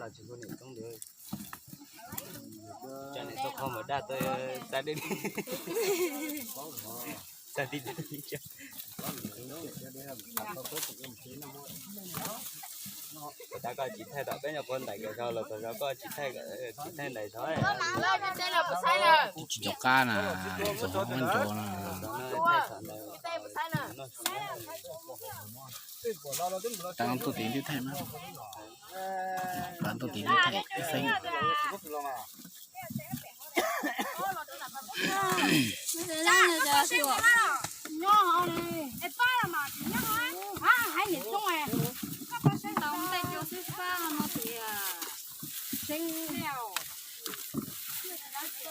Los tsis hu niam tub ntawd, cov niam tub qhov mus daj tau tag dej. Tag tib tag tib. Tab koj tsis thaij tom peb nyuag qhuav ntais kawm zog los txog zog koj tsis thaij, tsis thaij ntais zog. Tsis nco qab na, txog nco na. Tau tuaj tim twb thaij mas, tau tuaj tim twb thaij ib feeb.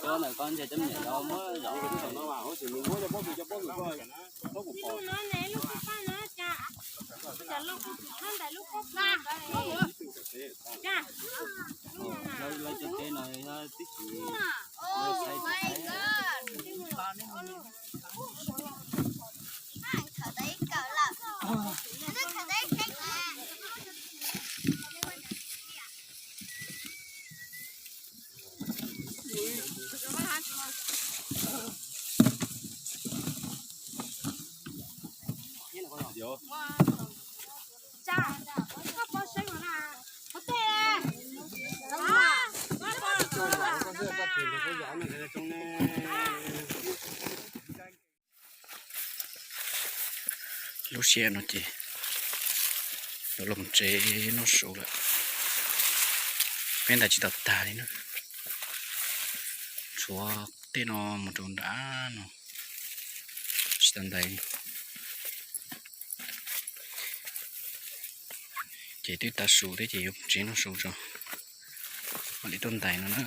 Koj ntawm koj ntshe cov niam no muab zov. Lawv cov teb no yog tib si. Lub sij hawm no ces lawv los tsev noj su lawm. Peb ntais tsis tau tag li na. Tshuav tej no mus rau nram no tsis tau ntais. Ces twb tav su thiab ces yuav tsev noj su tso mam li tuaj ntais no na.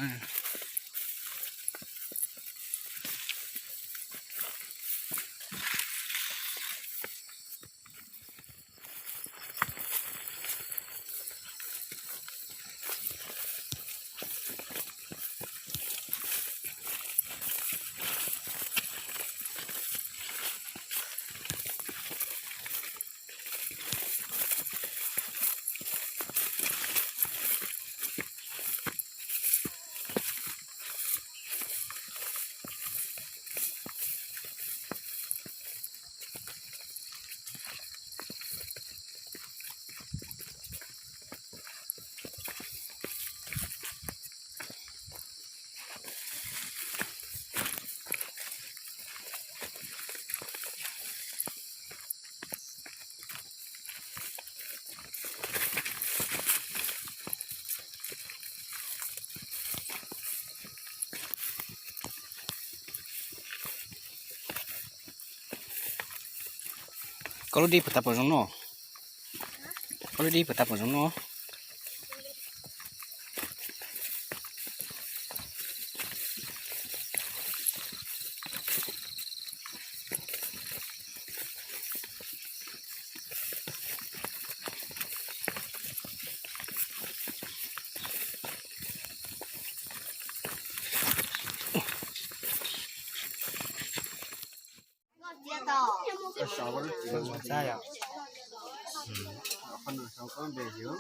Koj lub dib puas tau pom zoo no? Koj lub dib puas tau pom zoo no? Ua saud koj lub txiv los ua saib yom. Qhov no saud koj npe yog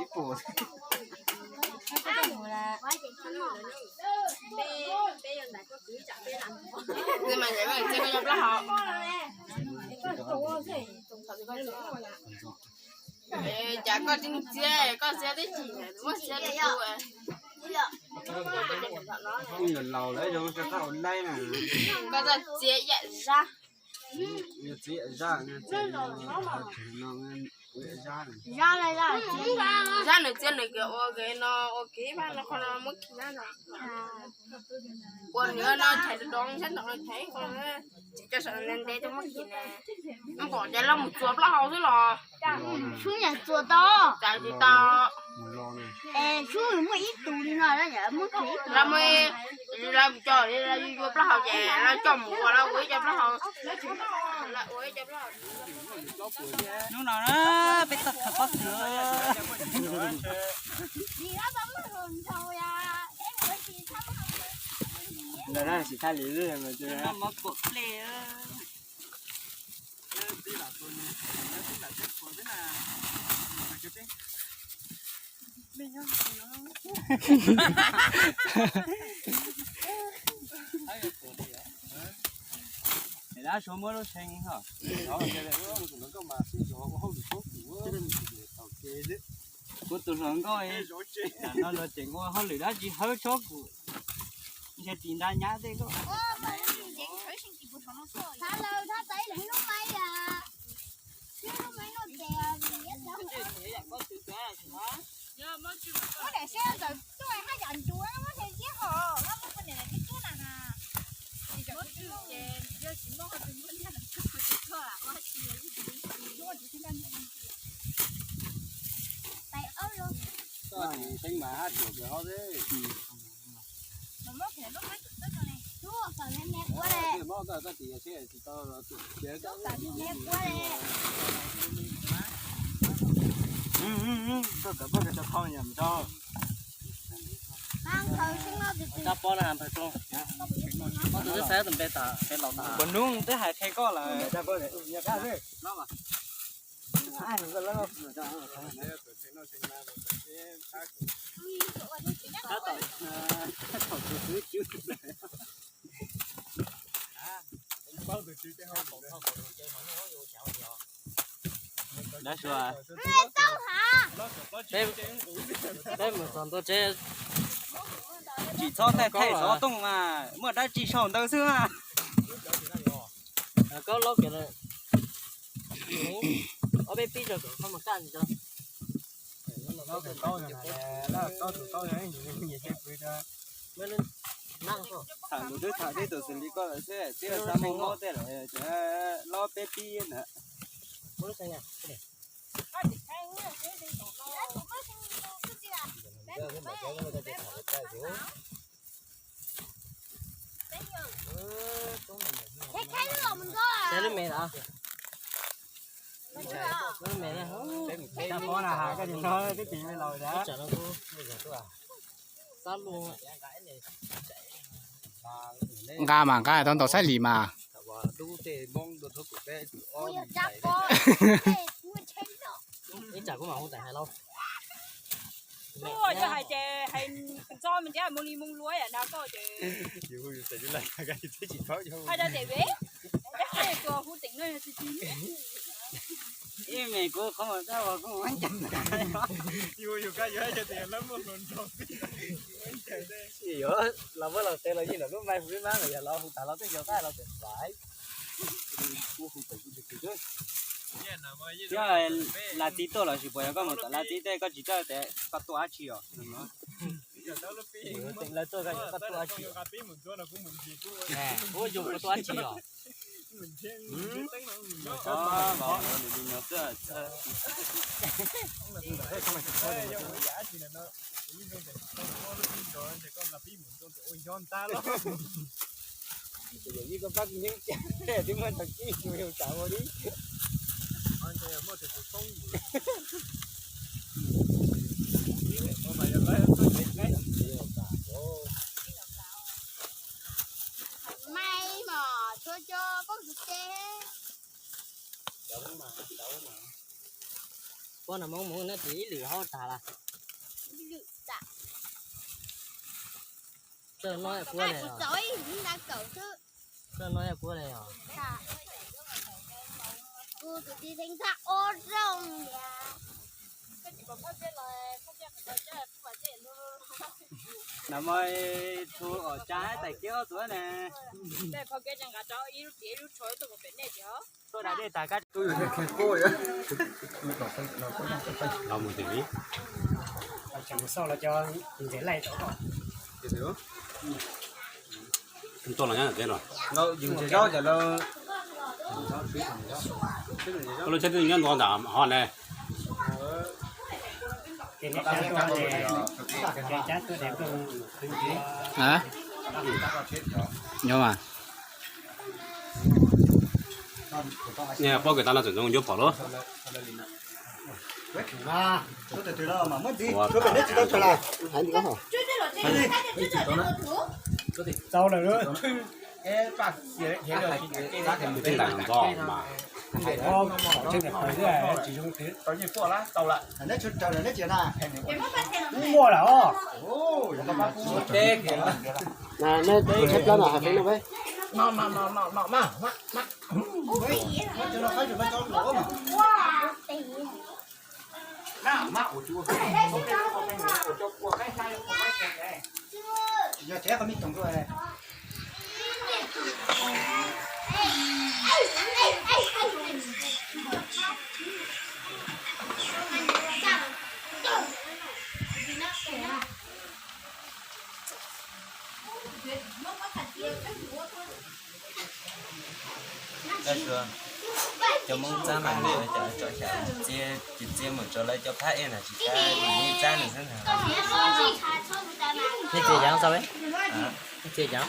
ib puas, ib puas. Cas koj tsis txiav, koj txiav twb tsis muaj txiav li kuv. Laus lawm zoo rau qab ua laib na. Koj txawj txiav ib yam zab. Zab nws txiav nws kawg ua ke no ua ke ib pab no qhov no muab khi na no. Ua nws no thaiv doov sab nraud no thaiv qhov no, tsis coj saum ntev ntev tuaj muab khi na. Nws pom ces lawv mus txuas plaub hau xwb los. Sub yam txuas tau. Cas tsis tau. Es sub muaj ib tug li no, lawv muab, lawv coj, lawv yuav plaub hau ces lawv coj mus ua, lawv ua ib co plaub hau. Hnub no peb toj khaws pob kws. Ntawm no tsis thaj li, mob kuam plej. Dab Suav muab lub tshee ho. Kuv tus hluas nkauj, no luag tseem ua hauj lwm dab tsi hawb tsob kuv, ntshe tis nra nyab tej koj. Koj kawm poj kawm cov khau nyam tso. Kab pob na, pob tus twb xav tus npe tas, npe laus tas. Kuv nub twb hais qhia koj lawm. Dab Suav, peb mus txog ntua tsev, tsim txhob thaij thaij xov tooj mas muaj dab tsi sau ntawd xwb mas. Koj laub kiag, ob peb pib rau kom qhov mus kaj ntsis tso. Tham tus twb tham tib tus xws li koj lawm xwb, twb xav mus mob tej lawm, lob peb pib ntawd. Lub me na, lub me na, koj tsis nov twb tsis me laus. Nqa mas nqa tau ntaus saib li mas. Ib tsam kuv mam hu tais hais lauj. Yog hais ces hais txog me ntsis mus li moo lua yam nrog koj ces. Hais rau tes ve, tus hu teem no yog tsis tsis. Ib me kuv qhov muag dab vog kuj muab ncaim. Yuav los muab los tes los yeej los lub mai hu peb mab los yog los hu tas los twb yog qab los tseem xaiv. Thiab lav txiv tuaj los sis puas yog koj mus tom lav txiv tej koj tsis coj tes koj tuaj dab tsi os? Lawv tuaj koj koj tuaj dab tsi? Ua yus koj tuaj dab tsi os? Yeej koj pab kuv nyeeb cia twb muaj tau kib mus yus tsav ua li. Tshuav cov pob kws tes. Pob no Hmoob mus neb tis ib lwm hauv tag lawm. Ib lwm tag. Txawj no puab le os. Txawj no puab le os. Kuv tus tij theej txaj ob rooj yas. Nag hmo txhua os tsa tais kiab ob tuav ne. Tuaj da dej tas kab tub yus thiaj kheev kub. Los mus tim li. Tseem mus xauj los cov ntxim laij tau. Tuaj los nyob ntawm teb no. Yus ntses zaub ces lawv, koj lub tsheb twb nyob ntua ntawm hov ne. Nyob mas. Pob kws tas no tseem zoo ncuav phom lawm. Tau lawm. Tib ntais ntxo mas. Muaj lawm os. Nej tsheb plab no hais feeb no peb. Yog tsev qhov me toom dua. Cov Hmoob txab mas nws cov tsom xyam txiav, txiav mus rau lawv cov phab ej na tsis txab, nws txab nws xwb ntag. Txiav cov, txiav cov.